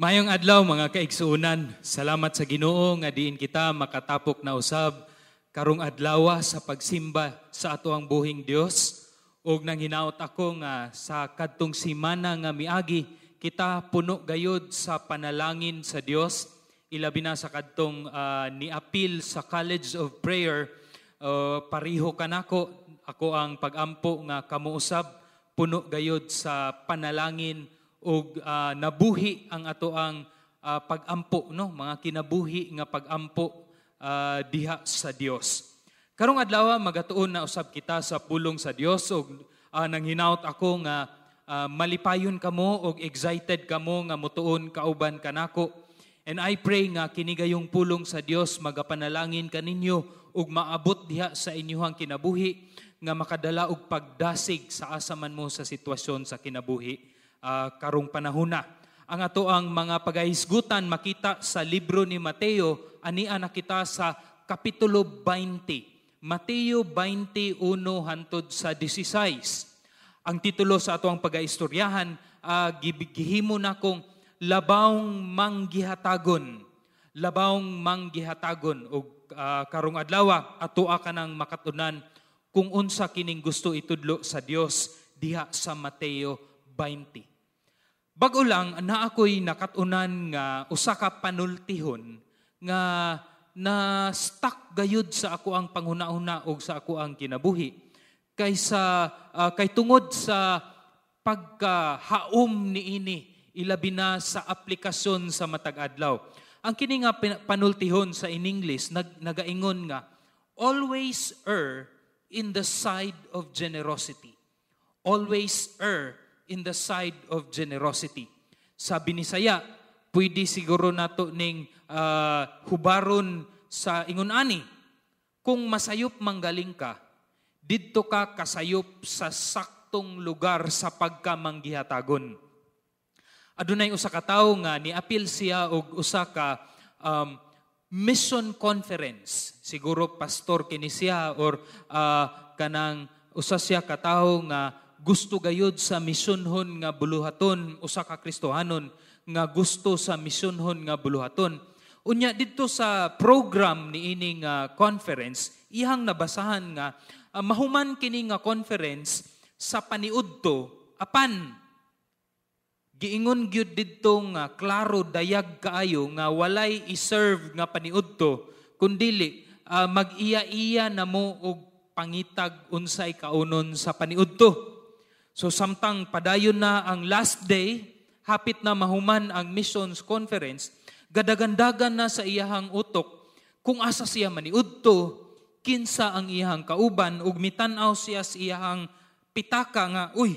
Maayong adlaw, mga kaigsuonan. Salamat sa Ginoo nga diin kita makatapok na usab karong adlaw sa pagsimba sa atoang buhing Dios. Ug nang hinaot ako nga sa kadtong simana nga miagi, kita puno gayud sa panalangin sa Dios, ilabi na sa kadtong niapil sa College of Prayer. Pareho kanako, ako ang pagampo nga kamo usab puno gayud sa panalangin ug nabuhi ang atoang pagampo, no, mga kinabuhi nga pagampo diha sa Dios. Karong adlaw, magatuon na usab kita sa pulong sa Dios ug nanghinaot ako nga malipayon kamo ug excited kamo nga mutuon kauban kanako. And I pray nga kini gayong pulong sa Dios magapanalangin kaninyo ug maabot diha sa inyuhang kinabuhi nga makadala og pagdasig sa asa man mo sa sitwasyon sa kinabuhi karong panahona. Ang atoang mga pagahisgutan makita sa libro ni Mateo, ania na kita sa Kapitulo 20. Mateo 21 hantod sa 16. Ang titulo sa atoang pagaistoryahan, gihimo na kong "Labawng Manggihatagon". Labawng Manggihatagon. Ug karong adlaw, atoa kanang makatunan kung unsa kining gusto itudlo sa Dios diha sa Mateo 20. Bag-o lang na ako'y nakatunan nga usa ka panultihon nga na stuck gayud sa ako ang panghuna-huna og sa ako ang kinabuhi kaysa kay tungod sa pagkahaom niini, ilabi na sa aplikasyon sa matag adlaw. Ang kini nga panultihon sa in English nagaingon nga "Always err in the side of generosity." Always err in the side of generosity. Sa Binisaya, pwede siguro nato ning hubaron sa ingon ani: "Kung masayop manggaling ka, didto ka kasayop sa saktong lugar sa pagkamanggihatagon." Adunay usa ka tawo nga niapil siya og usa ka mission conference. Siguro pastor kini siya or kanang usa siya ka tawo nga gusto gayud sa misyonhon nga buluhaton, usa ka Kristohanon nga gusto sa misyonhon nga buluhaton. Unya didto sa program niining conference, iyang nabasahan nga mahuman kini nga conference sa paniudto, apan giingon gyud didto nga klaro, dayag kaayo nga walay i-serve nga paniudto kundili mag-iya-iya na mo og pangitag unsay kaunon sa paniudto. So samtang padayon na ang last day, hapit na mahuman ang missions conference, gadagandagan na sa iyahang utok kung asa siya maniudto, kinsa ang iyahang kauban, ug mitan-aw siya sa iyahang pitaka nga, "Uy,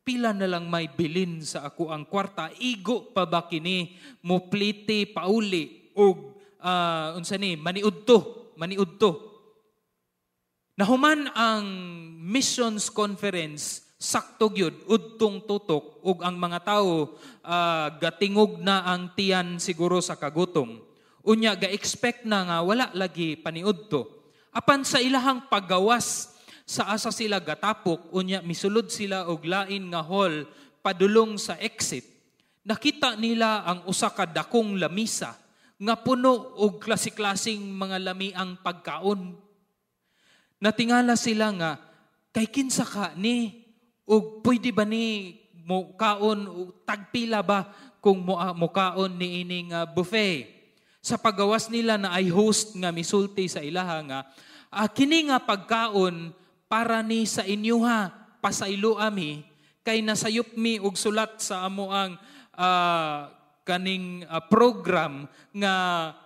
pila na lang may bilin sa ako ang kwarta, igo pa ba kini moplite pauli ug unsa ni maniudto, maniudto?" Nahuman ang missions conference, sakto gyud, udtong tutok, ug ang mga tawo gatingog na ang tiyan siguro sa kagutom. Unya ga-expect na nga wala lagi paniudto. Apan sa ilahang paggawas sa asa sila gatapok, unya misulod sila og lain nga hall padulong sa exit, nakita nila ang usa ka dakong lamisa nga puno og klase-klaseng mga lamiang pagkaon. Natingala sila nga kay kinsa ka ni ug pwede ba ni mo kaon, tagpila ba kung mo kaon ni ining buffet. Sa pagawas nila na ay host nga misulti sa ilaha nga kini nga pagkaon para ni sa inyuha, pasaylo ami kay nasayop mi og sulat sa amo ang kaning program nga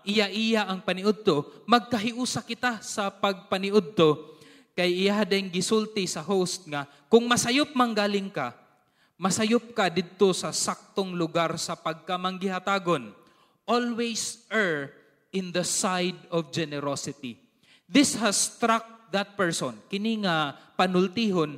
iya-iya ang paniudto, magkahiusa kita sa pagpaniudto. Kay iya din gisulti sa host nga kung masayop manggaling ka, masayop ka didto sa saktong lugar sa pagkamanggihatagon. Always err in the side of generosity. This has struck that person. Kini nga panultihon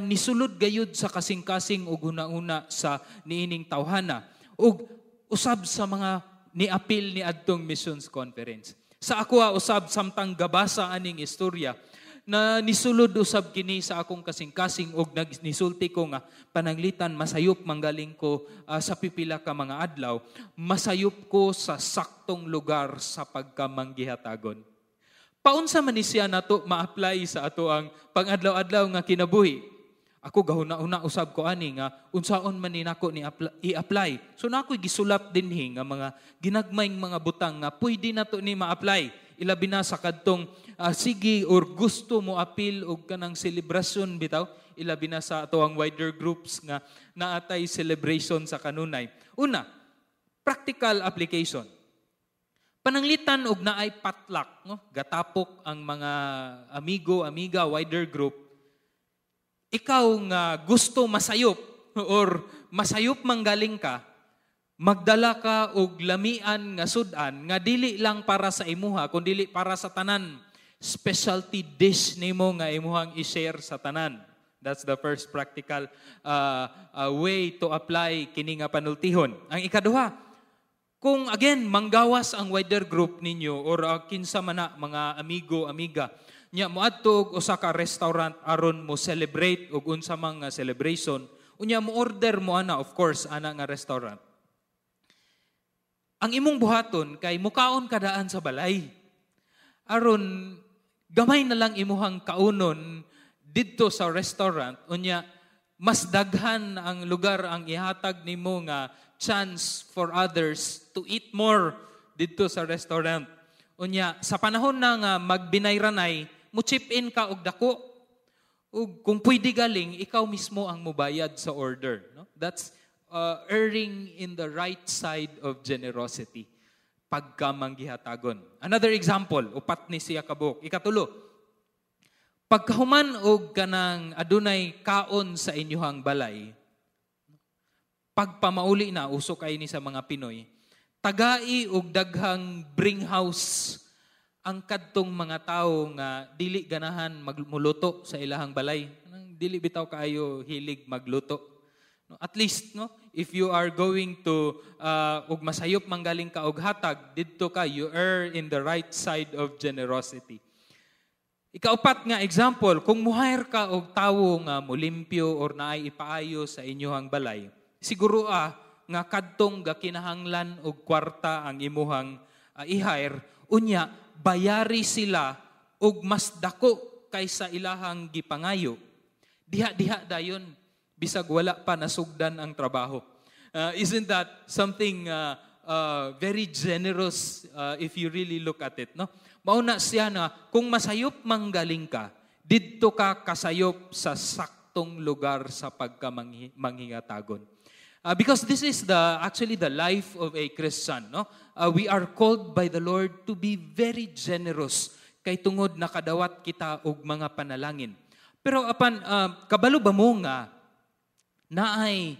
nisulod gayud sa kasing-kasing ug huna-huna sa niining tawhana ug usab sa mga niapil ni adtong missions conference. Sa ako usab, samtang gabasa aning istorya, Na nisulod usab kini sa akong kasing-kasing og nisulti ko nga pananglitan masayop manggaling ko sa pipila ka mga adlaw, masayop ko sa saktong lugar sa pagkamanggihatagon. Paunsa man ni siya nato ma-apply sa ato ang pangadlaw-adlaw nga kinabuhi? Ako gahuna-una usab ko ani nga unsaon man ni nako ni i-apply. So na ako'y gisulat dinhi nga mga ginagmayng mga butang nga pwede nato ni ma-apply. Ilabi na sa kadtong sige or gusto mo apil og kanang selebrasyon bitaw, ilabi na sa ato ang wider groups nga naatay celebration sa kanunay. Una, practical application. Pananglitan og naay potluck, no? Gatapok ang mga amigo, amiga, wider group. Ikaw nga gusto masayop or masayop manggaling ka, magdala ka og lamian nga sudan nga dili lang para sa imuha kun dili para sa tanan. Specialty dish nimo nga imuhang i-share sa tanan. That's the first practical way to apply kini nga panultihon. Ang ikaduha, kung again manggawas ang wider group ninyo or kinsa man na mga amigo, amiga, nya moadto og usa ka restaurant aron mo celebrate og unsa man nga celebration, unya mo order mo ana, of course, ana nga restaurant. Ang imong buhaton kay mukaon kadaan sa balay. Aron gamay na lang imuhang kaunon didto sa restaurant, unya mas daghan ang lugar ang ihatag nimo nga chance for others to eat more didto sa restaurant. Unya sa panahon na nga magbinayranay, mo chip in ka og dako. Ug kung pwede galing, ikaw mismo ang mobayad sa order, no? That's erring in the right side of generosity. Pagkamanggihatagon. Another example, upat ni siya kabuok. Ikatulo, pagkahuman og kanang adunay kaon sa inyuhang balay, pagpamauli na, uso kay ni sa mga Pinoy, tagai og daghang bring house ang kadtong mga tawo nga dili ganahan magmuluto sa ilahang balay. Dili bitaw kaayo hilig magluto. No, at least, no, if you are going to og masayop manggaling ka og hatag, didto ka, you err in the right side of generosity. Ikaupat nga example, kung muhire ka og tawo nga molimpyo or naay ipaayo sa inyuhang balay, siguro nga kadtong gakinahanglan og kwarta ang imuhang i-hire, unya bayari sila og mas dako kaysa ilahang gipangayo. Diha-diha dayon bisag wala pa nasugdan ang trabaho. Isn't that something very generous if you really look at it, no? Mauna siya na kung masayop manggaling ka, didto ka kasayop sa saktong lugar sa pagkamangingatagon. Because this is the actually the life of a Christian, no? We are called by the Lord to be very generous kay tungod nakadawat kita og mga panalangin. Pero apan kabalo ba mo nga naay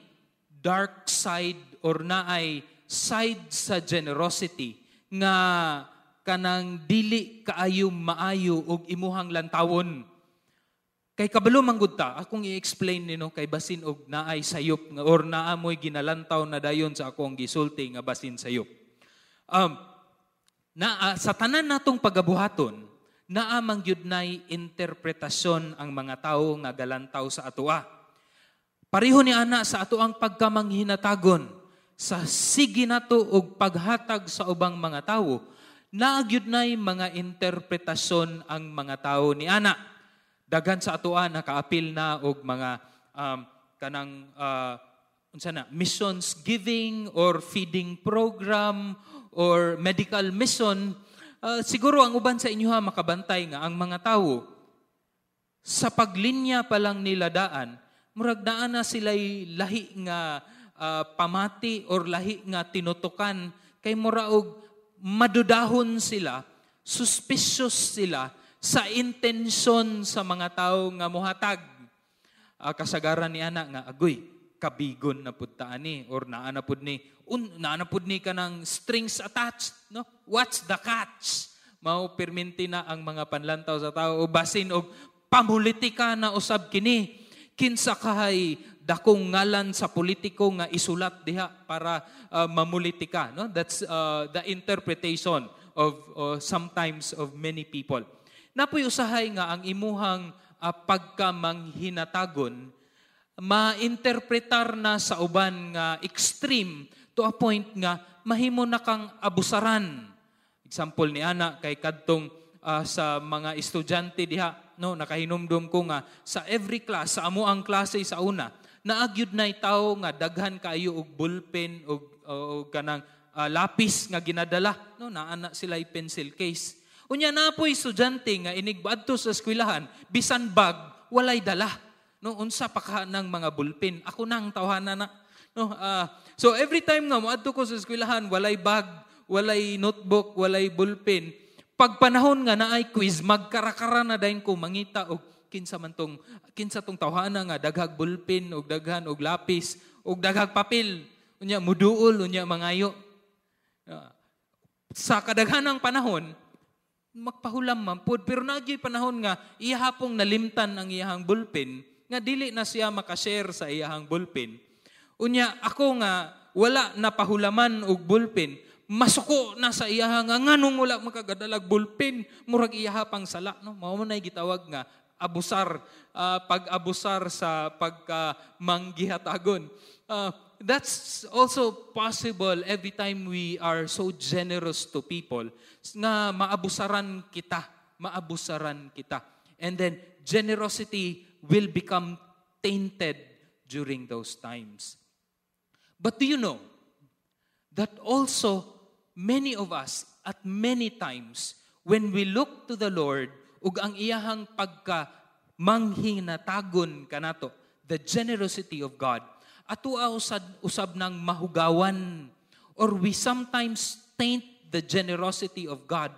dark side or naay side sa generosity nga kanang dili kaayo maayo og imuhang lantawon? Kay kabalo manggod ta, akong i-explain nino kay basin og naay sayop nga or naamoy ginalantaw na dayon sa akong gisulti nga basin sayop. Na sa tanan natong pagabuhaton, naa man gyud nay interpretasyon ang mga tawo nga galantaw sa atoa. Pareho ni ana sa ato ang pagkamanghinatagon sa sige nato og paghatag sa ubang mga tawo, naa gyud nay mga interpretasyon ang mga tawo ni ana. Daghan sa atoa nakaapil na og mga kanang unsa na, missions giving or feeding program or medical mission. Siguro ang uban sa inyo ha makabantay nga ang mga tawo sa paglinya pa lang nila daan, murag daan na sila'y lahi nga pamati or lahi nga tinutukan kay mura og madudahon sila, suspicious sila sa intensyon sa mga tao nga muhatag. Kasagaran ni ana nga agoy, kabigon na pud ta ani or naa na pud ni naa na pud ni kanang strings attached, no? What's the catch? Mao pirminti na ang mga panlantaw sa tao o basin og pamulitika na usab kini. Kinsa kahay dakong ngalan sa politiko nga isulat diha para mamulitika, no? That's the interpretation of sometimes of many people. Napoy usahay nga ang imuhang pagkamanghinatagon ma-interpretar na sa uban nga extreme to a point nga mahimo na kang abusaran. Example ni ana kay kadtong sa mga estudyante diha, no, nakahinumdum ko nga sa every class, sa amo ang klase sa una, naagyud na tawo nga daghan kaayo og ballpen og kanang lapis nga ginadala, no, naa na sila pencil case. Unya na poy estudyante nga inig adto sa eskwelahan, bisan bag walay dala. No, unsa pa ka ng mga ballpen? Ako nang tawhana na. No, so every time nga moadto ko sa eskwelahan, walay bag, walay notebook, walay ballpen. Pag panahon nga naay quiz, magkarakara na dayon ko mangita og kinsa man tong kinsa tong tawhana nga daghag ballpen og daghan og lapis og daghag papel. Unya muduol, unya mangayo. Sa kadaghanang panahon magpahulam man pud, pero nagyoy panahon nga iyahapong nalimtan ang iyahang ballpen nga dili na siya makashare sa iyahang ballpen. Unya ako nga wala na pahulaman og ballpen, masuko na sa iyaha nga nganong wala makagadalag ballpen, murag iyaha pang sala, no? Mao man nay gitawag nga abusar, pag-abusar sa pagka manggihatagon. That's also possible every time we are so generous to people nga maabusaran kita, maabusaran kita. And then generosity will become tainted during those times. But do you know that also many of us at many times when we look to the Lord ug ang iyahang pagka manghinatagon kanato, the generosity of God, atua usab, usab ng mahugawan, or we sometimes taint the generosity of God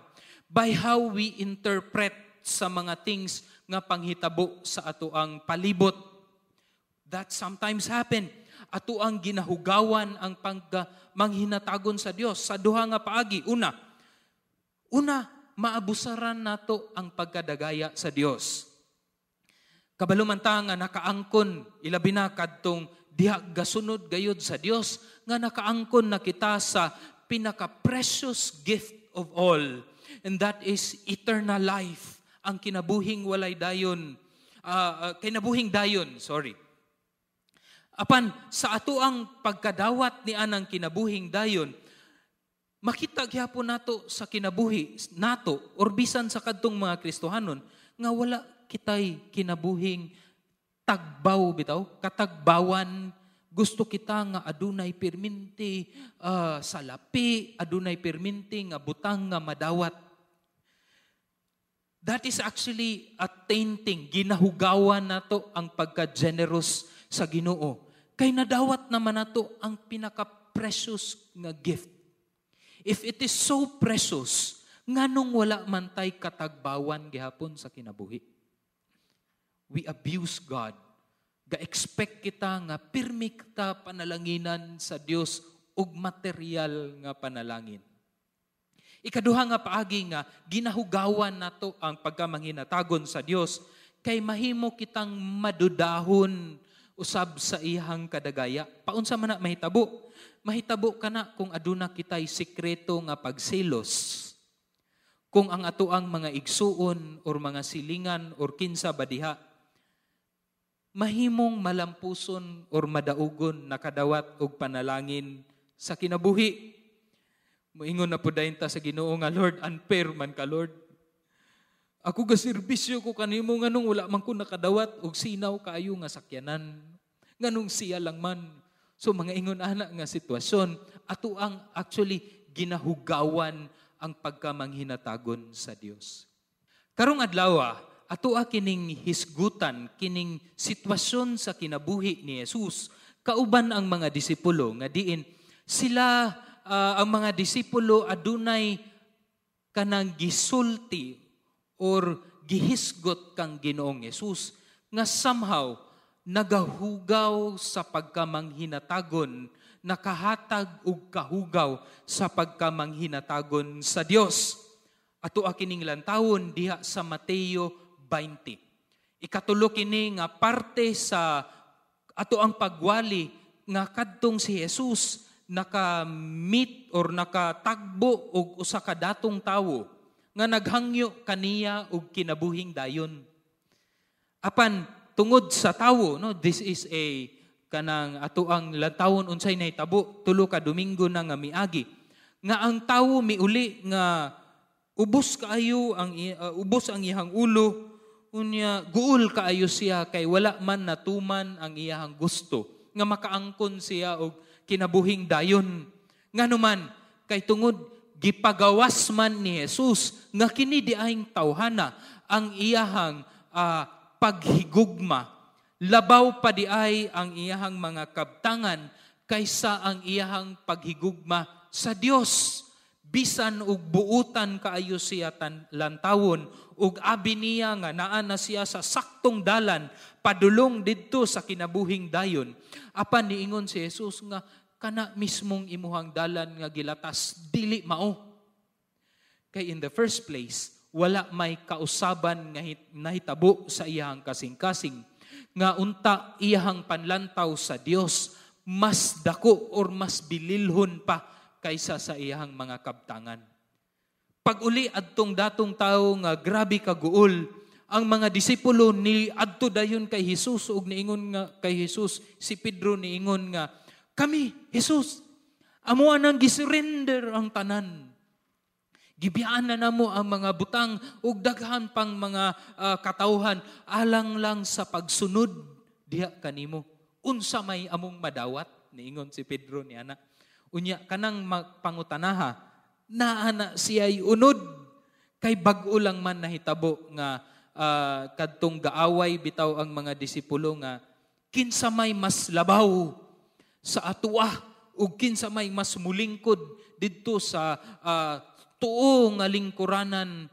by how we interpret sa mga things nga panghitabo sa atoang palibot. That sometimes happen. Ato ang ginahugawan ang pagka manghinatagon sa Dios sa duha nga paagi. Una, maabusaran nato ang pagkadagaya sa Dios. Kabalo man ta nga nakaangkon, ilabi na kadtong diha gasunod gayud sa Dios, nga nakaangkon na kita sa pinaka-precious gift of all, and that is eternal life, ang kinabuhing walay dayon, kinabuhing dayon, sorry. Apan sa atoang pagkadawat ni anang kinabuhing dayon, makita gyapon nato sa kinabuhi nato or bisan sa kadtong mga Kristohanon nga wala kitay kinabuhing tagbaw bitaw, katagbawan. Gusto kita nga adunay perminti salapi, adunay perminti nga butang nga madawat. That is actually a tainting. Ginahugawan nato ang pagka-generous sa Ginoo. Kay nadawat naman nato ang pinaka-precious nga gift. If it is so precious, nganong wala man tay katagbawan gihapon sa kinabuhi? We abuse God. Ga-expect kita nga pirmi kita panalanginan sa Dios og material nga panalangin. Ikaduha nga paagi nga ginahugawan nato ang pagkamanghinatagon sa Dios kay mahimo kitang madudahon usab sa iyang kadagaya. Paunsa man na mahitabo? Mahitabo kana kung aduna kitay sikreto nga pagselos. Kung ang atoang mga igsuon or mga silingan or kinsa ba diha, mahimong malampuson or madaugon nakadawat og panalangin sa kinabuhi. Moingon na pud dayon ta sa Ginoo nga, "Lord, unfair man ka, Lord. Ako ga serbisyo ko kanimo, nganong wala man ko nakadawat og sinaw kaayo nga sakyanan? Nganong siya lang man?" So mga ingon ana nga sitwasyon, ato ang actually ginahugawan ang pagkamanghinatagon sa Dios. Karong adlaw, ato kining hisgutan kining sitwasyon sa kinabuhi ni Jesus kauban ang mga disipulo nga diin sila, ang mga disipulo, adunay kanang gisulti or gihisgot kang Ginoong Jesus nga somehow nagahugaw sa pagkamanghinatagon, nakahatag og kahugaw sa pagkamanghinatagon sa Dios. Ato kining lantawon diha sa Mateo 20. Ikatulo kini nga parte sa ato ang pagwali nga kadtong si Jesus naka-meet or nakatagbo og usa ka datong tawo nga naghangyo kaniya og kinabuhing dayon. Apan tungod sa tawo, no, this is a kanang atoang lantawon unsay nahitabo 3 ka Domingo na nga miagi, nga ang tawo miuli nga ubos ang iyang ulo, unya guol kaayo siya kay wala man natuman ang iyang gusto nga makaangkon siya og kinabuhing dayon. Ngano man? Kay tungod gipagawas man ni Jesus nga kini diayng tawhana, ang iyahang paghigugma labaw pa diay ang iyahang mga kabtangan kaysa ang iyahang paghigugma sa Dios, bisan og buutan kaayo siya tan lantawon ug abi niya nga naa na siya sa saktong dalan padulong didto sa kinabuhing dayon. Apan niingon si Jesus nga kana mismong imuhang dalan nga gilatas dili mao, kay in the first place wala may kausaban nga nahitabo sa iyahang kasing-kasing nga unta iyahang panlantaw sa Dios mas dako or mas bililhon pa kaysa sa iyahang mga kabtangan. Pag uli adtong datong tawo nga grabe kaguol, ang mga disipulo ni adto dayon kay Jesus ug niingon nga kay Jesus, si Pedro niingon nga, "Kami, Jesus, amo nang gisurrender ang tanan. Gibiyaan na namo ang mga butang ug daghan pang mga katawhan alang lang sa pagsunod diha kanimo. Unsa may among madawat?" niingon si Pedro ni ana. Unya kanang pangutanaha, naa na siya'y unod, kay bag-o lang man nahitabo nga kadtong gaaway bitaw ang mga disipulo nga kinsa may mas labaw sa atua ug kinsa may mas mulingkod didto sa tuo nga lingkuranan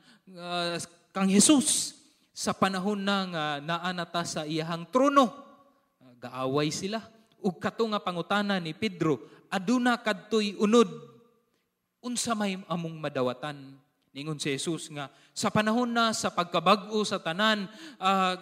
kang Jesus sa panahon na nga naa na ta sa iyahang trono. Gaaway sila. Ug kato nga pangutana ni Pedro, aduna kadtoy unod, unsa may among madawatan? Ningon si Jesus nga sa panahon na sa pagkabag-o sa tanan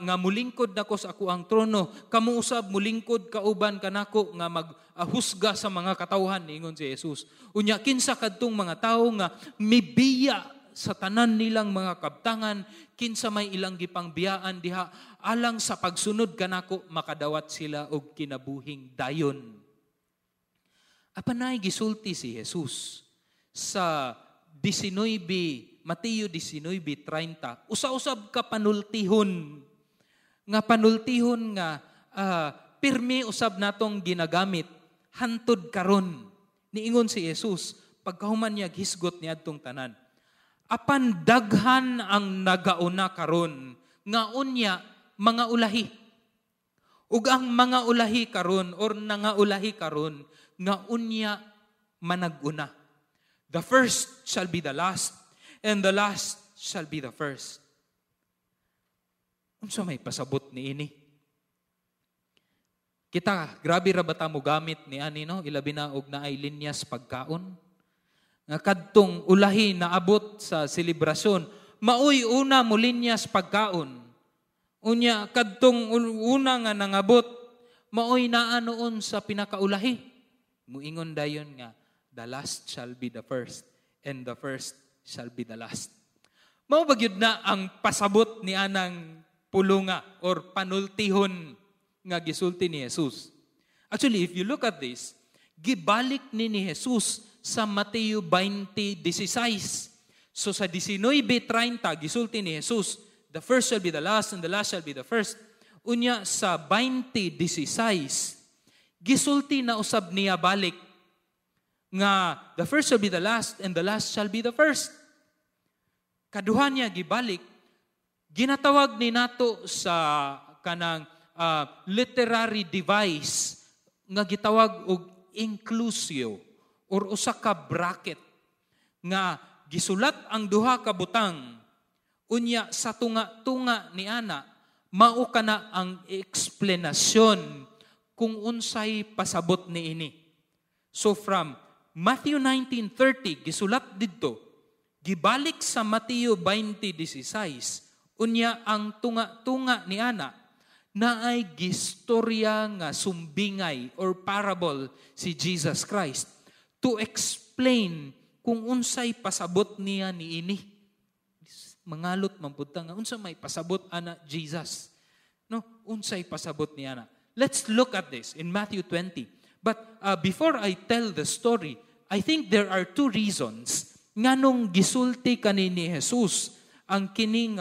nga mulingkod nako sa ako ang trono, kamo usab mulingkod kauban kanako nga maghusga sa mga katawhan, ningon si Jesus. Unya kinsa kadtong mga tawo nga mibiya sa tanan nilang mga kabtangan, kinsa may ilang gipangbiyaan diha alang sa pagsunod kanako, makadawat sila og kinabuhing dayon. Apan naay gisulti si Jesus sa 19, Mateo 19:30, usa-usab ka panultihon nga pirmi usab natong ginagamit hantod karon. Niingon si Jesus pagkahuman niya hisgot niadtong tanan, "Apan daghan ang nagauna karon nga unya mga ulahi, ug ang mga ulahi karon or nangaulahi karon nga unya manag-una. The first shall be the last, and the last shall be the first." Unsa may pasabot ni ini? Kita, grabe ra ba ta mo gamit ni ani, no? Ilabi na og naay linyas pagkaon. Nga kadtong ulahi naabot sa selebrasyon, maoy una mo linyas pagkaon. Unya kadtong una nga nangabot, maoy naa noon sa pinakaulahi. Muingon dayon nga the last shall be the first, and the first shall be the last. Mao ba gyud na ang pasabot ni anang pulunga or panultihon nga gisulti ni Jesus? Actually, if you look at this, gibalik ni Jesus sa Mateo 20:16. So sa 19:30, gisulti ni Jesus, "The first shall be the last and the last shall be the first." Unya sa 20:16, gisulti na usab niya balik nga the first shall be the last and the last shall be the first. Kaduha niya gibalik, ginatawag ni nato sa kanang literary device nga gitawag og inclusio or usa ka bracket nga gisulat ang duha ka butang, unya sa tunga-tunga ni ana mao kana ang eksplenasyon kung unsay pasabot niini. So from Matthew 19:30 gisulat didto, gibalik sa Mateo 20:16, unya ang tunga-tunga ni ana naay gistorya nga sumbingay or parable si Jesus Christ to explain kung unsay pasabot niya niini. Mangalot man pud ta nga unsa may pasabot ana, Jesus? No, unsay pasabot niya na? Let's look at this in Matthew 20. But before I tell the story, I think there are two reasons nganong gisulti kani ni Jesus ang kining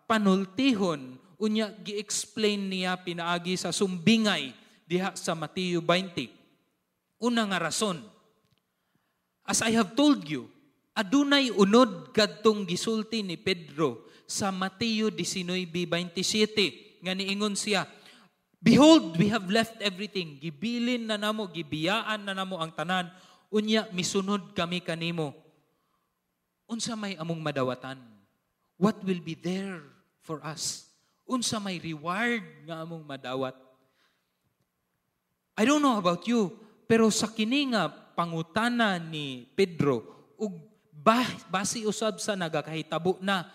panultihon, unya gi-explain niya pinaagi sa sumbingay diha sa Mateo 20. Una nga rason, as I have told you, adunay unod kadtong gisulti ni Pedro sa Mateo 19:27 nga niingon siya, "Behold, we have left everything." Gibilin na namo, gibiyaan na namo ang tanan. Unya, misunod kami kanimo. Unsa may among madawatan? What will be there for us? Unsa may reward nga among madawat? I don't know about you, pero sa kini nga pangutana ni Pedro, ug basi usab sa nagakahitabo na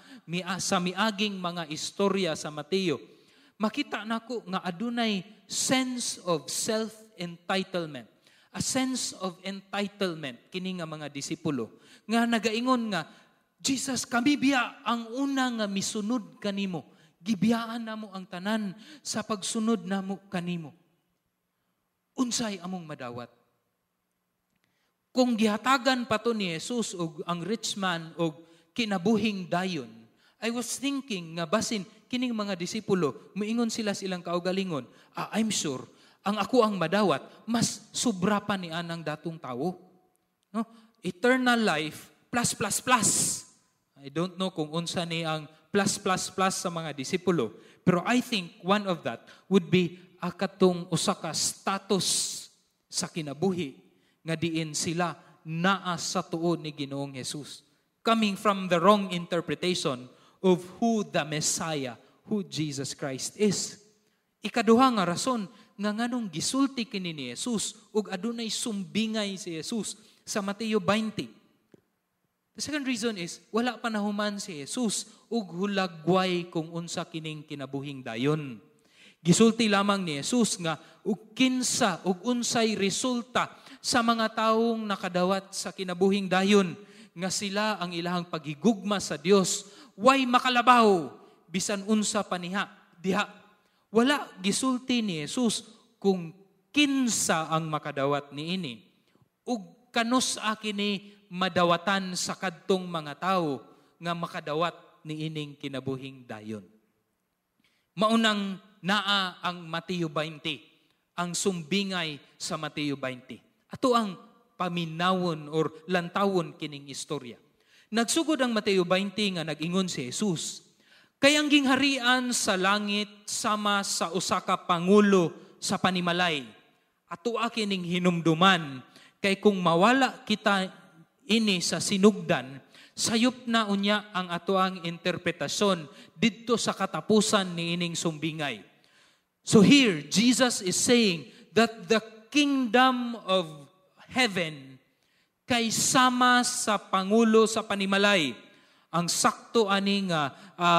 sa miaging mga istorya sa Mateo, makita nako nga adunay sense of self-entitlement. A sense of entitlement kini nga mga disipulo nga nagaingon nga, "Jesus, kami biya ang una nga misunod kanimo. Gibiyaan namo ang tanan sa pagsunod namo kanimo. Unsay among madawat?" Kung gihatagan pa to ni Jesus og ang rich man og kinabuhing dayon, I was thinking nga basin kining mga disipulo, muingon sila sa ilang kaugalingon, "Ah, I'm sure, ang ako ang madawat, mas sobra pa ni anang datong tawo. No? Eternal life plus plus plus." I don't know kung unsa ni ang plus plus plus sa mga disipulo, pero I think one of that would be akatong usa ka status sa kinabuhi nga diin sila naa sa tuo ni Ginoong Jesus. Coming from the wrong interpretation of who the Messiah, who Jesus Christ is. Ikaduha nga rason nga nganong gisulti kini ni Jesus ug adunay sumbingay si Jesus sa Mateo 20. The second reason is, wala pa nahuman si Jesus ug hulagway kung unsa kining kinabuhing dayon. Gisulti lamang ni Jesus nga ug kinsa ug unsay resulta sa mga taong nakadawat sa kinabuhing dayon, nga sila ang ilahang paghigugma sa Dios way makalabaw bisan unsa paniha diha. Wala gisulti ni Jesus kung kinsa ang makadawat niini ug kanus kini madawatan sa kadtong mga tawo nga makadawat niining kinabuhing dayon. Maunang naa ang Mateo 20, ang sumbingay sa Mateo 20. Ato ang paminawon or lantawon kining istorya. Nagsugod ang Mateo 20 nga nag-ingon si Jesus, "Kay ang gingharian sa langit sama sa usa ka pangulo sa panimalay." Ato kining hinumduman kay kung mawala kita ini sa sinugdan, sayop na unya ang atoang interpretasyon didto sa katapusan ni ining sumbingay. So here, Jesus is saying that the kingdom of heaven kay sama sa pangulo sa panimalay. Ang sakto ani nga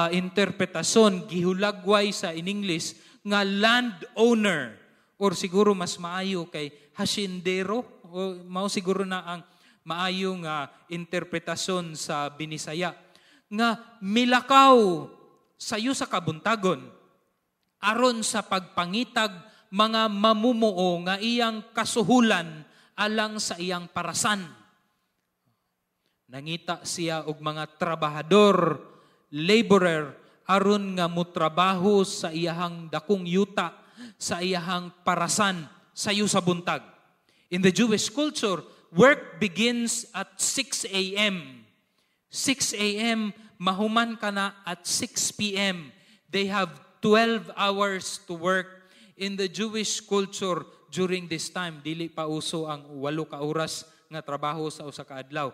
interpretasyon gihulagway sa in English nga landowner, or siguro mas maayo kay hasyendero, o mao siguro na ang maayo nga interpretasyon sa Binisaya, nga milakaw sayo sa kabuntagon aron sa pagpangitag mga mamumuo nga iyang kasuhulan alang sa iyang parasan. Nangita siya og mga trabahador, laborer, aron nga motrabaho sa iyahang dakong yuta, sa iyahang parasan, sayo sa buntag. In the Jewish culture, work begins at 6 a.m. 6 a.m., mahuman ka na at 6 p.m. They have 12 hours to work in the Jewish culture during this time. Dili pa uso ang 8 ka oras nga trabaho sa usa ka adlaw.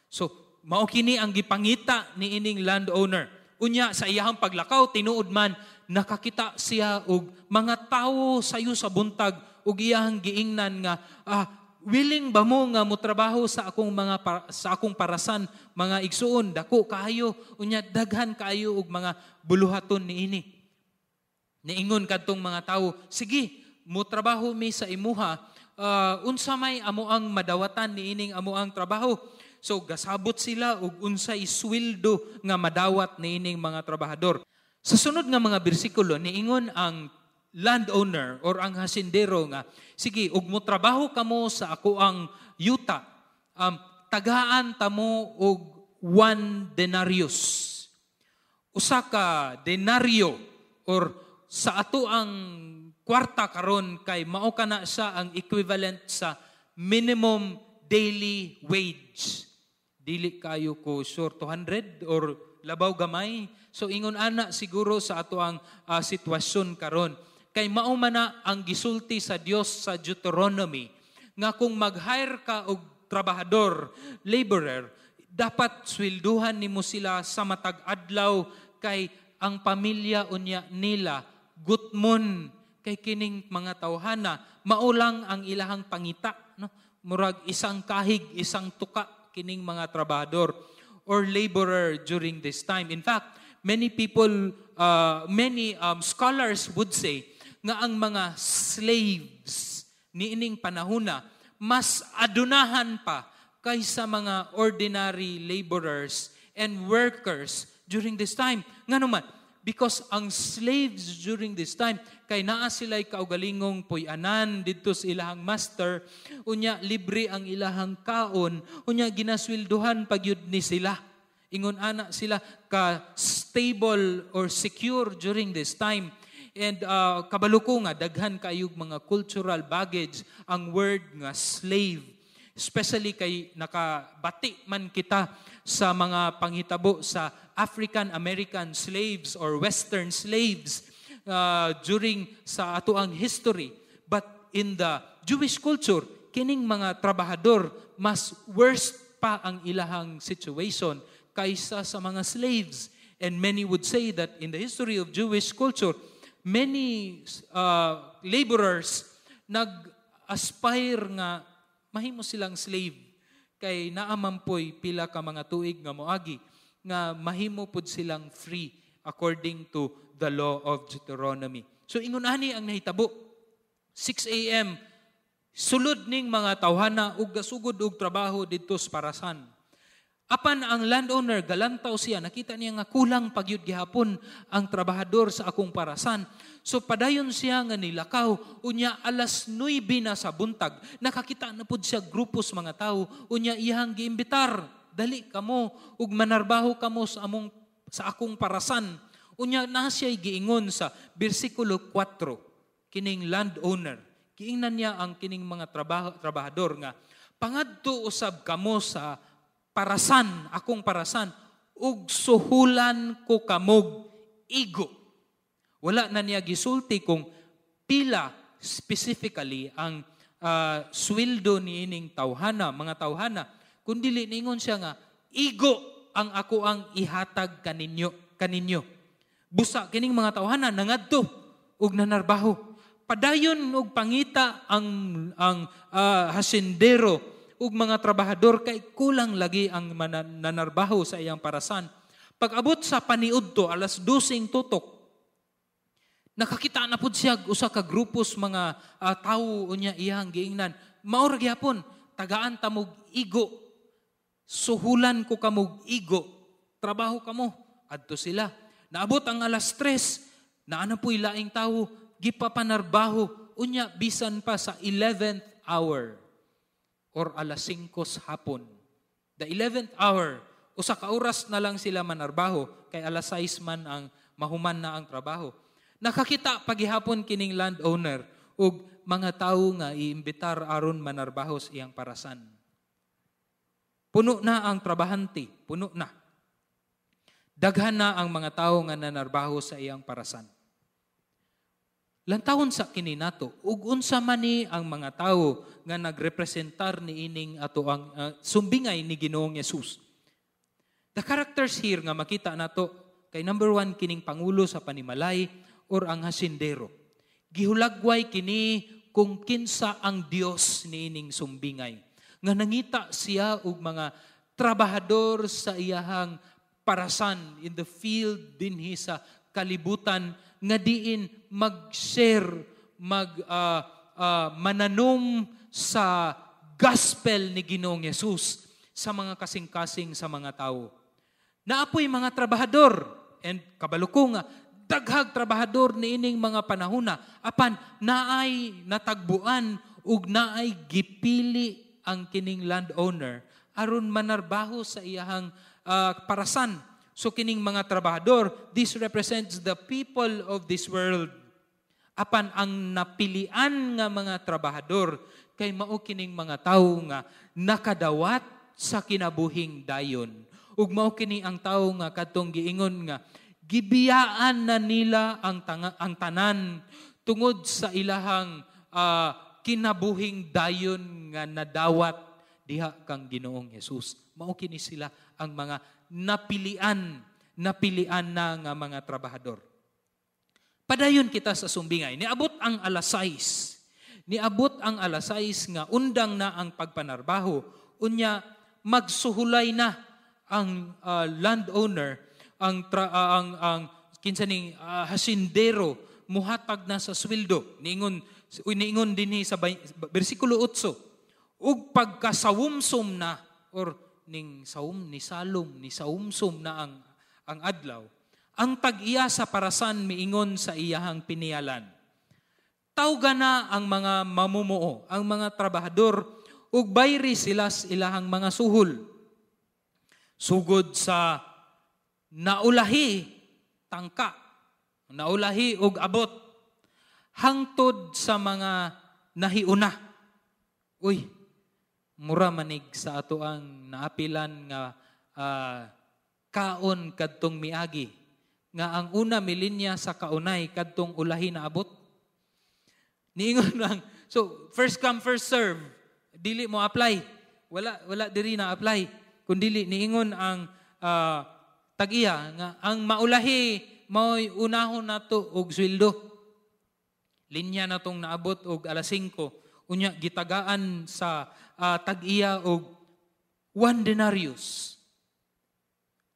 So, mao kini ang gipangita ni ining landowner. Unya sa iyahang paglakaw, tinuod man nakakita siya og mga tawo sayo sa buntag ug iyahang giingnan nga, "Willing ba mo nga motrabaho sa akong parasan, mga igsuon? Dako kaayo, unya daghan kaayo og mga buluhaton niini." Niingon kadtong mga tawo, "Sige, motrabaho mi sa imuha. Unsa may amo ang madawatan niining amo ang trabaho?" So gasabot sila og unsay sweldo nga madawat niining mga trabahador. Sa sunod nga mga bersikulo, niingon ang landowner or ang hasindero nga, "Sige, ug mo trabaho kamo sa ako ang yuta, tagaan tamo og 1 denarius." Usa ka denaryo or sa ato ang kwarta karon kay mao kana siya ang equivalent sa minimum daily wage. Dili kayo ko sure, 200 or labaw gamay. So ingon ana siguro sa ato ang sitwasyon karon. Kay mao man na ang gisulti sa Dios sa Deuteronomy nga kung mag-hire ka og trabahador, laborer, dapat swelduhan nimo sila sa matag adlaw kay ang pamilya unya nila gutmon kay kining mga tawhana mao lang ang ilahang pangita, no? Murag isang kahig, isang tuka kining mga trabahador or laborer during this time. In fact, many people, many scholars would say nga ang mga slaves niining panahona mas adunahan pa kaysa mga ordinary laborers and workers during this time. Ngano man? Because ang slaves during this time, kay naa sila'y kaugalingong puy-anan didto sa ilahang master, unya libre ang ilahang kaon, unya ginaswelduhan pagyud ni sila. Ingon ana sila ka stable or secure during this time. And kabalo ko nga daghan kayog mga cultural baggage ang word nga slave. Especially kay nakabati man kita sa mga panghitabo sa African American slaves or Western slaves during sa ato ang history. But in the Jewish culture, kining mga trabahador mas worst pa ang ilahang situation kaysa sa mga slaves. And many would say that in the history of Jewish culture, many laborers nag-aspire nga mahimo silang slave kay naa man poy pila ka mga tuig nga moagi nga mahimo pud silang free according to the law of Deuteronomy. So ingon ani ang nahitabo. 6 a.m., sulod ning mga tawhana ug gasugod og trabaho didto sa parasan. Apan ang landowner galantaw siya, nakita niya nga kulang pagyud gihapon ang trabahador sa akong parasan. So padayon siya nga nilakaw, unya alas 9 na sa buntag, nakakita na pud siya grupo sa mga tawo, unya iyang giimbitar, "Dali kamo ug manarbaho kamo sa akong parasan." Unya na siya giingon sa bersikulo 4, kining landowner. Giingnan niya ang kining mga trabahador nga, "Pangadto usab kamo sa parasan, akong parasan, ug suhulan ko kamog igo." Wala na niya gisulti kung pila specifically ang sweldo niining tawhana, mga tawhana. Kundili ningon siya nga, "Igo ang ako ang ihatag kaninyo." Busa kining mga tawhana nangadto ug nanarbaho. Padayon og pangita ang hasindero ug mga trabahador kay kulang lagi ang nanarbaho sa iyang parasan. Pag-abot sa paniudto, alas 12 tutok, nakakita na pud siya usa ka grupos mga tawo, unya iyang giingnan, "Mao ra gyapon, tagaan ta mog igo. Suhulan ko kamog igo. Trabaho kamo." Adto sila. Naabot ang alas 3, naa na po'y laing tawo, gipapanarbaho, unya bisan pa sa 11th hour or alas 5 sa hapon. The 11th hour, usa ka oras na lang sila manarbaho kay alas 6 man ang mahuman na ang trabaho. Nakakita pagihapon kining landowner og mga tawo nga iimbitar aron manarbaho sa iyang parasan. Puno na ang trabahante, puno na. Daghan na ang mga tawo nga nanarbaho sa iyang parasan. Lantawon sa kini nato ug unsa man ni ang mga tawo nga nagrepresentar niining ato ang sumbingay ni Ginoong Yesus. The characters here nga makita nato kay number 1, kining pangulo sa panimalay or ang hasindero. Gihulagway kini kung kinsa ang Dios niining sumbingay. Nga nangita siya og mga trabahador sa iyahang parasan in the field dinhi sa kalibutan nga diin mag-share, mag mananom sa gospel ni Ginoong Yesus. sa mga kasing-kasing sa mga tawo. Naa poy mga trabahador and kabalo ko nga daghag trabahador niining mga panahona, apan naay natagbuan ug naay gipili ang kining landowner aron manarbaho sa iyahang parasan. So kining mga trabahador, this represents the people of this world. Apan ang napilian nga mga trabahador kay mao kining mga tawo nga nakadawat sa kinabuhing dayon. Ug mao kini ang tawo nga kadtong giingon nga gibiyaan na nila ang tanan tungod sa ilahang kinabuhing dayon nga nadawat diha kang Ginoong Hesus. Mao kini sila ang mga napilian na nga mga trabahador. Padayon kita sa sumbingay. Niabot ang alas 6. Niabot ang alas 6 nga undang na ang pagpanarbaho. Unya magsuhulay na ang landowner, ang tra, ang kinsa ning hasindero, muhatag na sa sweldo. Niingon dinhi sa bersikulo 8. Ug pagkasawumsum na, or ning sawum ni salom ni sawumsum na ang adlaw, ang tag-iya sa parasan miingon sa iyahang piniyalan. Tawga na ang mga mamumuo, ang mga trabahador, ug bayri sila sa ilahang mga suhol. Sugod sa naulahi tangka, naulahi ug abot, hangtod sa mga nahiuna. Uy, mura manig sa ato ang naapilan nga kaon kadtong miagi, nga ang una milinya sa kaunay kadtong ulahi na abot. Niingon lang. So, first come, first serve. Dili mo apply. Wala diri na apply. Kun dili, niingon ang tag-iya nga ang maulahi mao'y unahon nato og sweldo. Linya na tong naabot og alas 5. Unya gitagaan sa tag-iya og 1 denarius.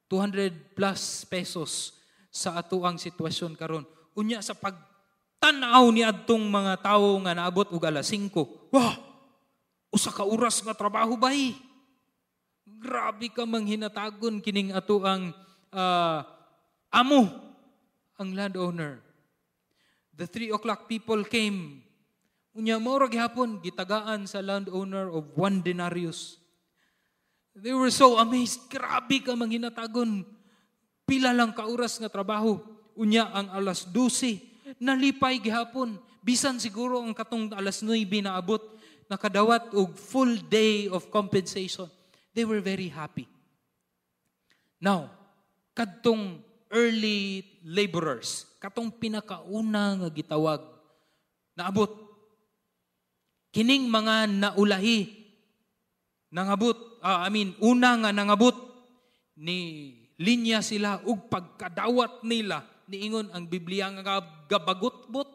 200 plus pesos sa ato ang sitwasyon karon. Unya sa pagtan-aw ni adtong mga tawo nga naabot og alas 5. Wah! Usa ka oras nga trabaho bay. Grabe ka manghinatagon kining ato ang amo, ang landowner. The 3 o'clock people came. Unya mao ra gihapon gitagaan sa landowner of 1 denarius. They were so amazed. Grabe ka manghinatagon. Pila lang ka oras nga trabaho. Unya ang alas 12, nalipay gihapon. Bisan siguro ang katong alas 9 na abot, nakadawat og full day of compensation. They were very happy. Now, kadtong early laborers, katong pinakauna nga gitawag, naabot. Kining mga naulahi, nangabot, I mean, una nga nangabot, ni linya sila ug pagkadawat nila, niingon ang Biblia nga gabagutbot.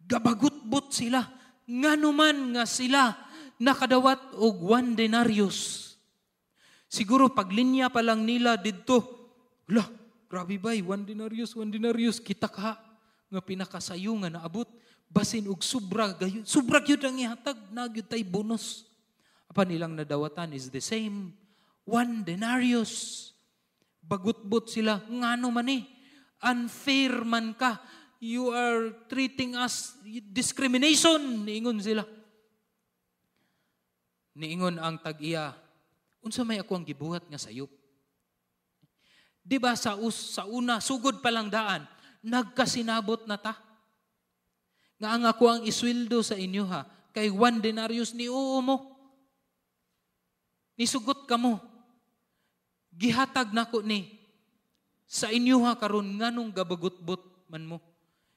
Gabagutbot sila. Nganuman nga sila nakadawat og 1 denarius. Siguro paglinya pa lang nila didto, la, grabe bay, 1 denarius, 1 denarius, kita ka nga pinakasayo nga naabot, basin og sobra gayon, sobra gyud ang ihatag, naa gyud tay bonus. Apan ilang nadawatan is the same, 1 denarius. Bagutbot sila, ngano man eh, unfair man ka, you are treating us discrimination, niingon sila. Niingon ang tag-iya, unsa may ako ang gibuhat nga sayop? Di ba sa una, sugod pa lang daan, nagkasinabot na ta? Nga ang ako ang isweldo sa inyo ha, kay 1 denarius ni oo mo. Nisugot ka mo. Gihatag nako ni sa inyo ha karon nganong gabagutbot man mo.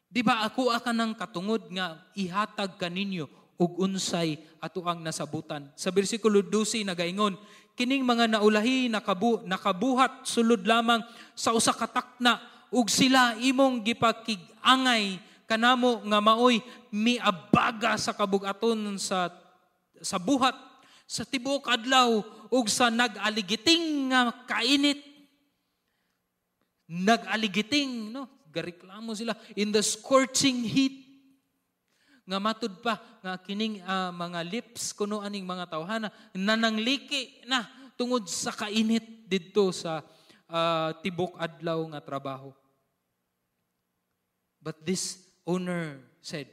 Di ba ako akanang katungod nga ihatag kaninyo ug unsay ato ang nasabutan. Sa bersikulo 12 nagaingon, kining mga naulahi nakabuhat sulod lamang sa usa ka takna ug sila imong gipakig-angay kanamo nga maoy miabaga sa kabug-aton sa buhat sa tibuok adlaw ug sa nag-aligiting nga kainit. Nag-aligiting, no? Gareklamo sila in the scorching heat. Nga matud pa nga kining mga lips kuno aning mga tawhana nanangliki na tungod sa kainit didto sa tibok adlaw nga trabaho. But this owner said,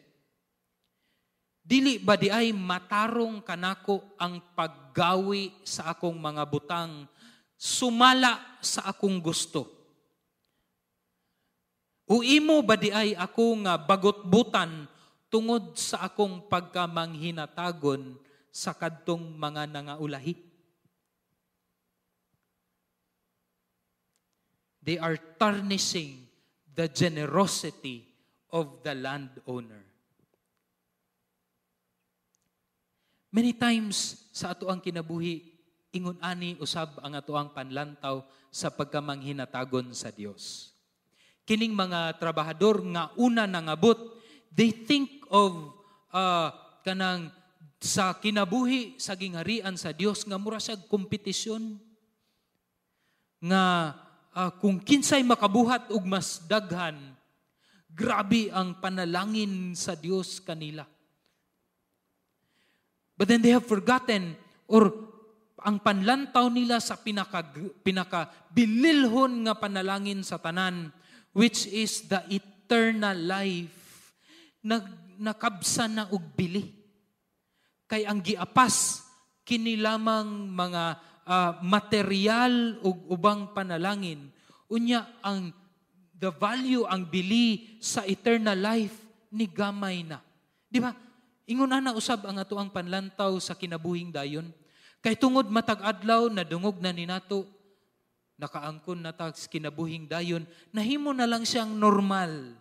"Dili ba di ay matarong kanako ang paggawi sa akong mga butang sumala sa akong gusto? O imo ba di ay ako nga bagot-butan tungod sa akong pagkamanghinatagon sa kadtong mga nangaulahi?" They are tarnishing the generosity of the landowner. Many times sa ato ang kinabuhi, ingon ani usab ang ato ang panlantaw sa pagkamanghinatagon sa Dios. Kining mga trabahador nga una nangabot, they think of kanang sa kinabuhi sa gingharian sa Dios nga mura siya kompetisyon nga kung kinsay makabuhat og mas daghan, grabe ang panalangin sa Dios kanila. But then they have forgotten or ang panlantaw nila sa pinaka bililhon nga panalangin sa tanan, which is the eternal life, nakabsa na og bili. Kay ang giapas kini lamang mga material ug ubang panalangin, unya ang the value, ang bili sa eternal life ni gamay na. Di ba? Ingon ana usab ang ato ang panlantaw sa kinabuhing dayon. Kay tungod matag adlaw nadungog na ni nato, nakaangkon na ta sa kinabuhing dayon, nahimo na lang siyang normal.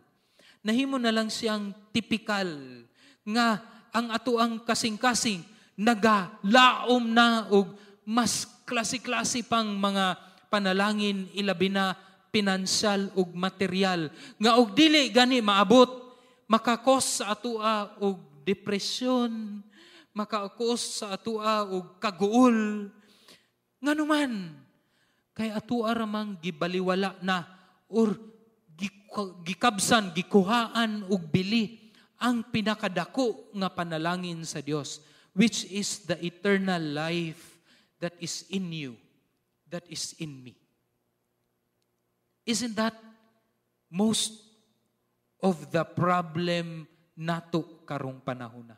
Nahimo na lang siyang tipikal nga ang ato ang kasing-kasing nagalaom na og mas klase-klase pang mga panalangin, ilabi na pinansyal ug material nga og dili gani maabot, makakos sa atoa og depresyon, makakos sa atoa og kaguol. Nganuman kay atoa ramang gibaliwala na or gikabsan, gikuhaan og bili ang pinakadako nga panalangin sa Dios, which is the eternal life that is in you, that is in me. Isn't that most of the problem nato karong panahona?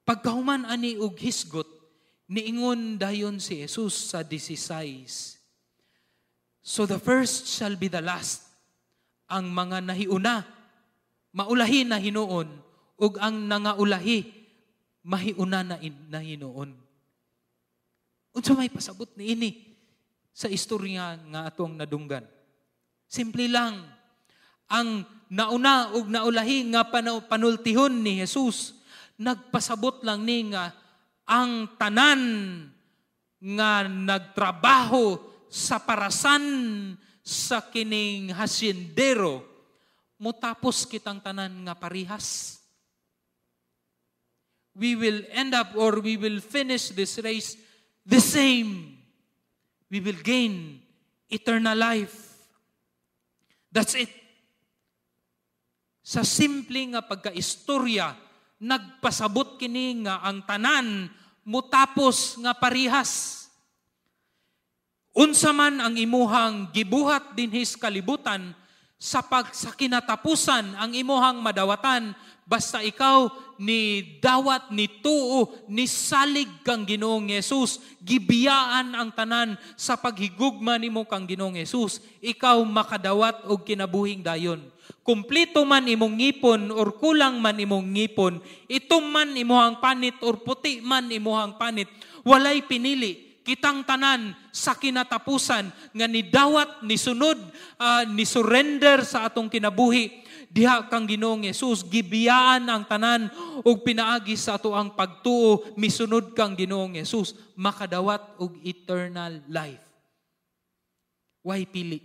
Pagkahuman ani og hisgot, niingon dayon si Jesus sa 16, "So the first shall be the last." Ang mga nahiuna, maulahi na hinuon, ug ang nangaulahi, mahiuna na hinuon. Unsa may pasabot niini sa istorya nga atong nadunggan? Simple lang. Ang nauna ug naulahi nga panultihon ni Jesus, nagpasabot lang ni nga ang tanan nga nagtrabaho sa parasan sa kining hasyendero, mutapos kitang tanan nga parihas. We will end up or we will finish this race the same. We will gain eternal life. That's it. Sa simple nga pagkaistorya, nagpasabot kini nga ang tanan mutapos nga parihas. Unsa man ang imuhang gibuhat dinhis kalibutan, sa kinatapusan ang imuhang madawatan, basta ikaw ni dawat, ni tuo, ni salig kang Ginoong Hesus, gibiyaan ang tanan sa paghigugma nimo kang Ginoong Hesus, ikaw makadawat og kinabuhing dayon. Kumplito man imong ngipon or kulang man imong ngipon, itom man imuhang panit or puti man imuhang panit, walay pinili. Kitang tanan sa kinatapusan nga ni dawat, ni sunod, ni surrender sa atong kinabuhi diha kang Ginoong Hesus, gibiyaan ang tanan ug pinaagi sa ato ang pagtuo, misunod kang Ginoong Hesus, makadawat og eternal life. Why pili?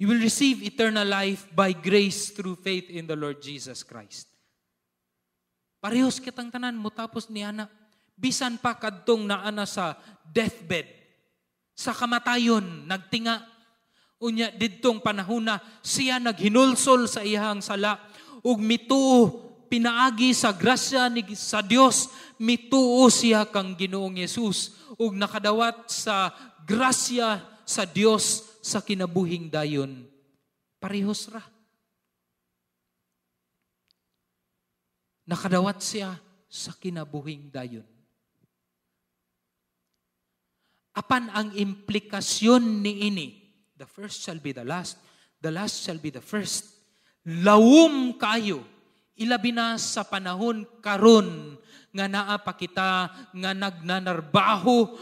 You will receive eternal life by grace through faith in the Lord Jesus Christ. Parehos kitang tanan mo tapos ni ana. Bisan pa kadtong naana sa deathbed, sa kamatayon, nagtinga. Unya didtong panahona siya naghinulsol sa iyang sala ug mituo pinaagi sa grasya ni sa Dios, mituo siya kang Ginoong Hesus ug nakadawat sa grasya sa Dios sa kinabuhing dayon. Parehos ra. Nakadawat siya sa kinabuhing dayon. Apan ang implikasyon niini, the first shall be the last shall be the first. Lawom kayo, ilabi na sa panahon karon nga naa pa kita nga nagnanarbaho,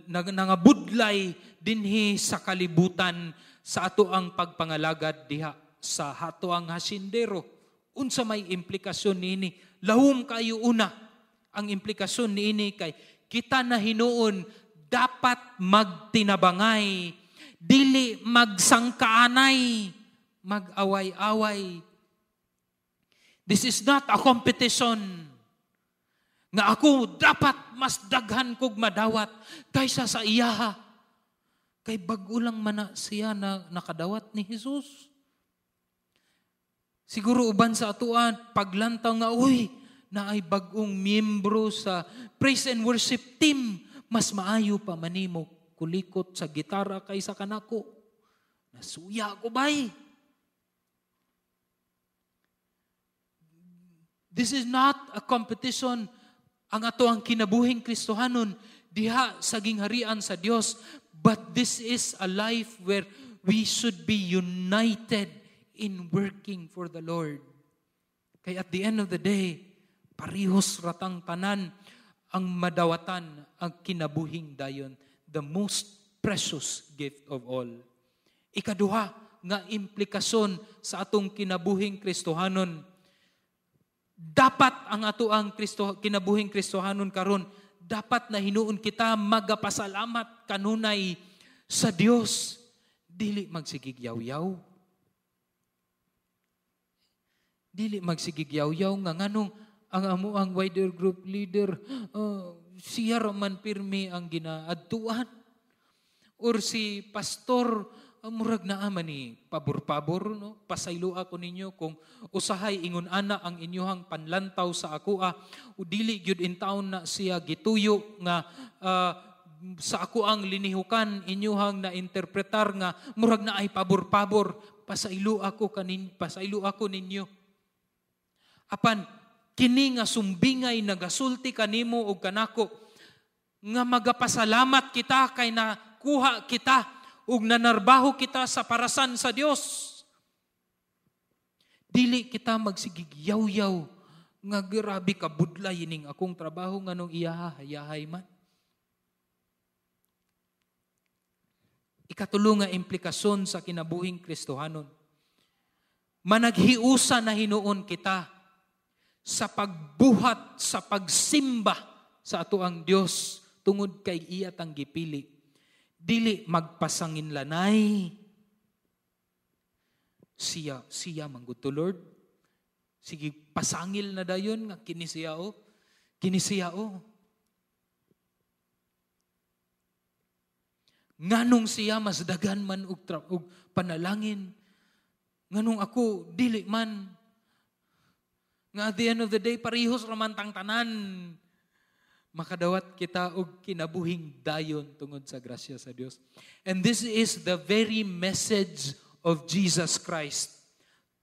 nangabudlay dinhi sa kalibutan sa ato ang pagpangalagad diha sa ato ang hasindero. Unsa may implikasyon niini? Lawom kayo una. Ang implikasyon niini kay kita na hinuon dapat magtinabangay, dili magsangkaanay, mag-away-away. This is not a competition. Nga ako dapat mas daghan kog madawat kaysa sa iyaha. Kay bag-o lang man na siya na nakadawat ni Jesus. Siguro uban sa atuan, paglantaw nga, uy, na ay bag-ong miyembro sa praise and worship team, mas maayo pa manimo kulikot sa gitara kaysa kanako. Nasuya ko bay. This is not a competition. Ang ato ang kinabuhing Kristohanon diha sa gingharian sa Dios, but this is a life where we should be united in working for the Lord. Kay at the end of the day, parehos ratang tanan ang madawatan ang kinabuhing dayon, the most precious gift of all. Ikaduha nga implikasyon sa atong kinabuhing Kristohanon, dapat ang ato ang kinabuhing Kristohanon karon, dapat na hinuon kita magapasalamat kanunay sa Dios, dili magsigig yaw-yaw. Dili magsigig yaw-yaw nga nganong ang amo ang wider group leader, siya ra man pirmi ang ginaadtuan. Or si pastor, murag naa man ni pabor-pabor, no? Pasaylo ako ninyo kung usahay ingon ana ang inyuhang panlantaw sa akoa, o dili gyud in taon na siya gituyo nga sa ako ang linihukan inyuhang nainterpretar nga murag na ay pabor-pabor, pasaylo ako kanin, pasaylo ako ninyo. Apan kini nga sumbingay nagasulti kanimo og kanako nga magapasalamat kita kay nakuha kita ug nanarbaho kita sa parasan sa Dios. Dili kita magsigig yaw-yaw nga grabe ka budlay ining akong trabaho nganong iyaha hayahay man. Ikatulo nga implikasyon sa kinabuhing Kristohanon, managhiusa na hinuon kita sa pagbuhat, sa pagsimba sa ato ang Dios tungod kay iya tang gipili. Dili magpasanginlanay. Siya manggod to Lord. Sige, pasangil na dayon nga kini siya o. Kini siya o. Nganong siya mas daghan man og panalangin. Nganong ako dili man. Nga at the end of the day, parehos raman tang tanan. Makadawat kita og kinabuhing dayon tungod sa grasya sa Dios. And this is the very message of Jesus Christ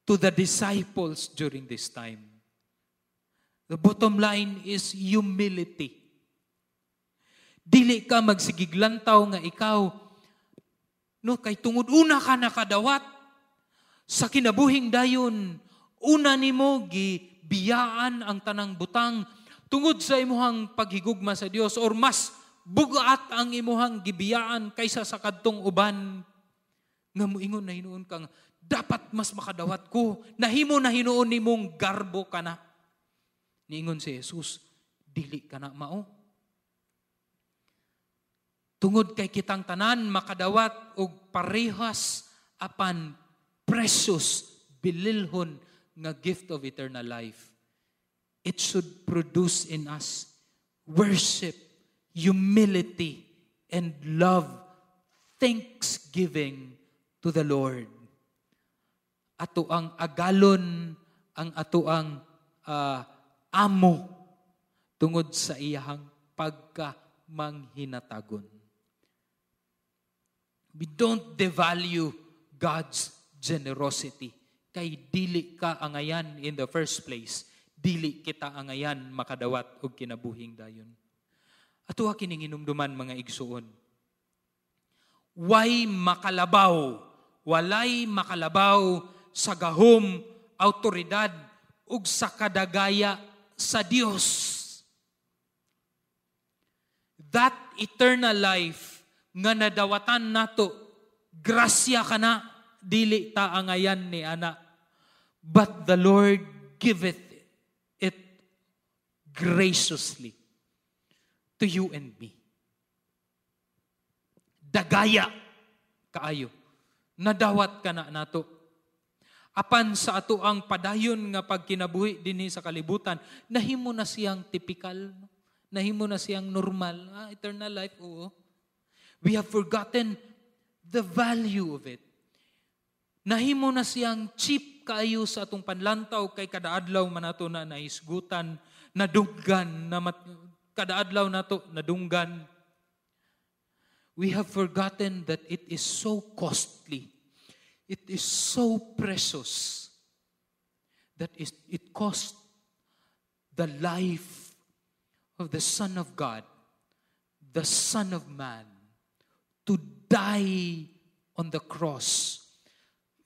to the disciples during this time. The bottom line is humility. Dili ka magsigiglantaw nga ikaw, no, kay tungod una ka nakadawat sa kinabuhing dayon, una nimo gibiyaan ang tanang butang tungod sa imuhang paghigugma sa Dios, or mas bugat ang imuhang gibiyaan kaysa sa kadtong uban. Nga moingon na hinuon kang dapat mas makadawat ko, nahimo na hinuon nimong garbo ka na. Niingon si Jesus, dili ka na mao. Tungod kay kitang tanan makadawat og parehas apan precious bililhon nga gift of eternal life. It should produce in us worship, humility, and love Thanksgiving to the Lord. Ato ang agalon ang ato ang amo tungod sa iyahang pagka manghinatagon. We don't devalue God's generosity. Kay dili ka angayan in the first place, dili kita angayan makadawat og kinabuhing dayon. Ato kining hinumduman, mga igsuon. Way makalabaw, walay makalabaw sa gahom, autoridad ug sa kadagaya sa Dios. That eternal life nga nadawatan nato, grasya kana, dili ta angayan ni ana. But the Lord giveth it graciously to you and me. Dagaya kaayo. Nadawat kana nato. Apan sa ato ang padayon nga pagkinabuhi dinhi sa kalibutan, nahimo na siyang typical, no? Nahimo na siyang normal. Ah, eternal life, oo. We have forgotten the value of it. Nahimo na siyang cheap kaayo sa atong panlantaw kay kada adlaw man nato na nahisgutan, nadunggan, na kada adlaw nato nadunggan. We have forgotten that it is so costly. It is so precious that it cost the life of the Son of God, the Son of Man, to die on the cross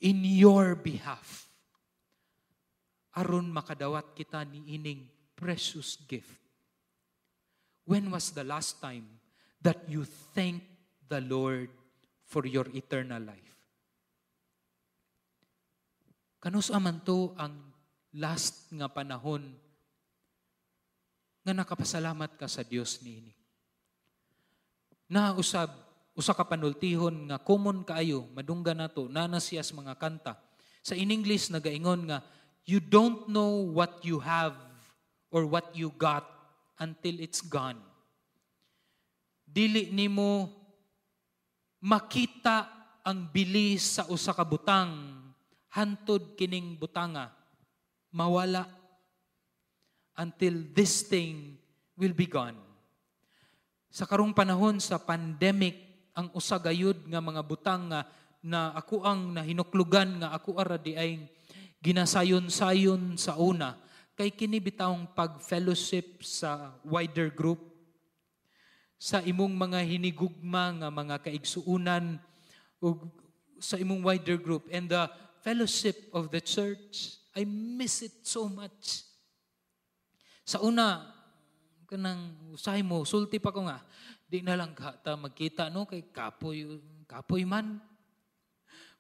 in your behalf, aron makadawat kita ni ining precious gift. When was the last time that you thanked the Lord for your eternal life? Kanus-a man to ang last nga panahon nga nakapasalamat ka sa Dios niini? Na usab usa ka panultihon nga common kaayo madunggan nato, naa na siya sa mga kanta. Sa in English nagaingon nga, "You don't know what you have or what you got until it's gone." Dili nimo makita ang bili sa usa ka butang hantod kining butanga mawala, until this thing will be gone. Sa karong panahon sa pandemic, ang usa gayud nga mga butang nga na ako ang nahinuklugan nga ako ara diay ginasayon-sayon sa una kay kini bitawng pag-fellowship sa wider group, sa imong mga hinigugma nga mga kaigsuunan ug sa imong wider group and the fellowship of the church. I miss it so much. Sa una, kanang usahay mo, sulti pa ko nga, "Di na lang ka ta magkita, no, kay kapoy, kapoy man."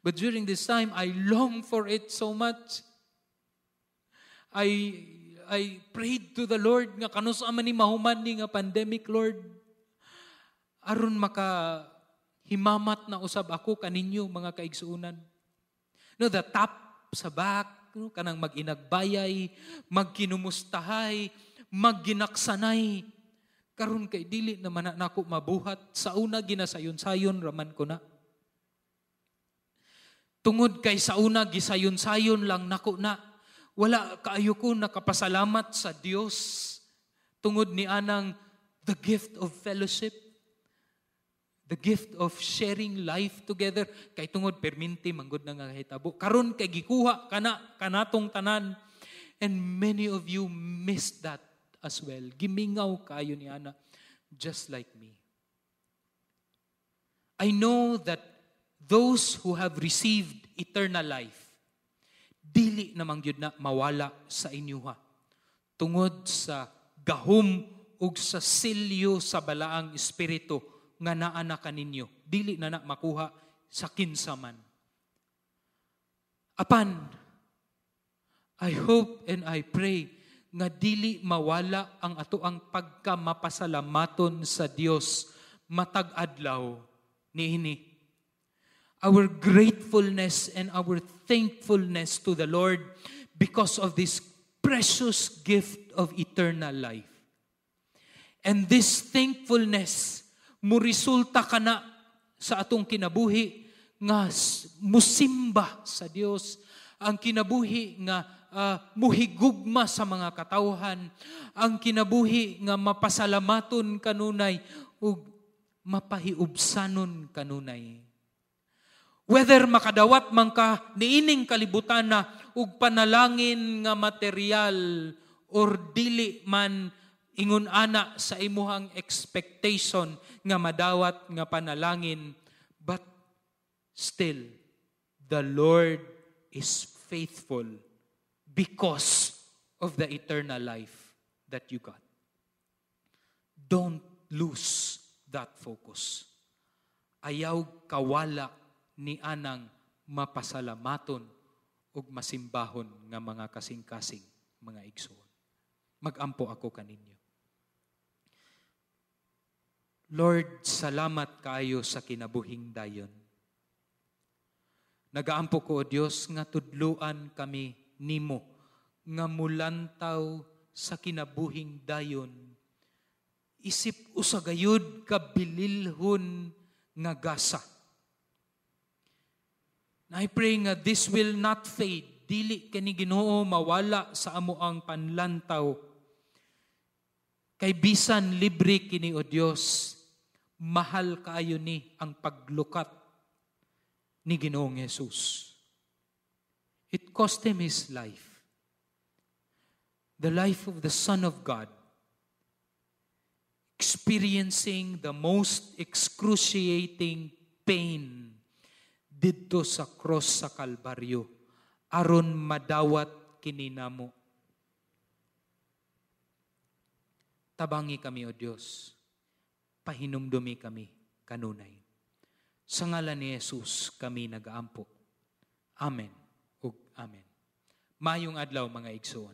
But during this time, I long for it so much. I prayed to the Lord nga kanus-a man ni mahuman ni nga pandemic, Lord, aron maka himamat na usab ako kaninyo, mga kaigsuunan. No, the tap sa back, no, kanang mag-inagbayay, magkinumustahay, magginaksanay. Karon kay dili naman na nako mabuhat. Sa una ginasayon-sayon raman ko na. Tungod kay sa una gisayon-sayon lang nako na, wala kaayo ko nakapasalamat sa Dios tungod ni anang the gift of fellowship, the gift of sharing life together, kay tungod perminti manggod na nga hitabo. Karon kay gikuha kana kanatong tanan, and many of you missed that as well. Gimingaw kayo ni ana, just like me. I know that those who have received eternal life, dili namang gyud na mawala sa inyuha tungod sa gahom ug sa selyo sa Balaang Espiritu nga naa na kaninyo. Dili na na makuha sa kinsa man. Apan, I hope and I pray nga dili mawala ang ato ang pagkamapasalamaton sa Dios matag adlaw niini. Our gratefulness and our thankfulness to the Lord because of this precious gift of eternal life. And this thankfulness, muresulta kana sa atong kinabuhi nga musimba sa Dios, ang kinabuhi nga muhigugma sa mga katawhan, ang kinabuhi nga mapasalamaton kanunay ug mapahiubsanon kanunay. Whether makadawat man ka niining kalibutan na ug panalangin nga material or dili man ingon ana sa imuhang expectation nga madawat nga panalangin, but still the Lord is faithful because of the eternal life that you got. Don't lose that focus. Ayaw kawala ni anang mapasalamaton ug masimbahon nga mga kasing-kasing, mga igsoon. Magampo ako kaninyo. Lord, salamat kaayo sa kinabuhing dayon. Nagaampo ko, O Dios, nga tudluan kami nimo nga mulantaw sa kinabuhing dayon. Isip usa gayud ka bililhon nga gasa. I pray nga this will not fade. Dili kani, Ginoo, mawala sa amo ang panlantaw. Kay bisan libre kini, O Dios, mahal kaayo ni ang paglukat ni Ginoong Jesus. It cost him his life. The life of the Son of God, experiencing the most excruciating pain didto sa cross sa Kalbaryo aron madawat kini namo. Tabangi kami, O Dios. Pahinumdumi kami kanunay. Sa ngalan ni Jesus kami nagaampo. Amen ug amen. Mayong adlaw, mga igsoon.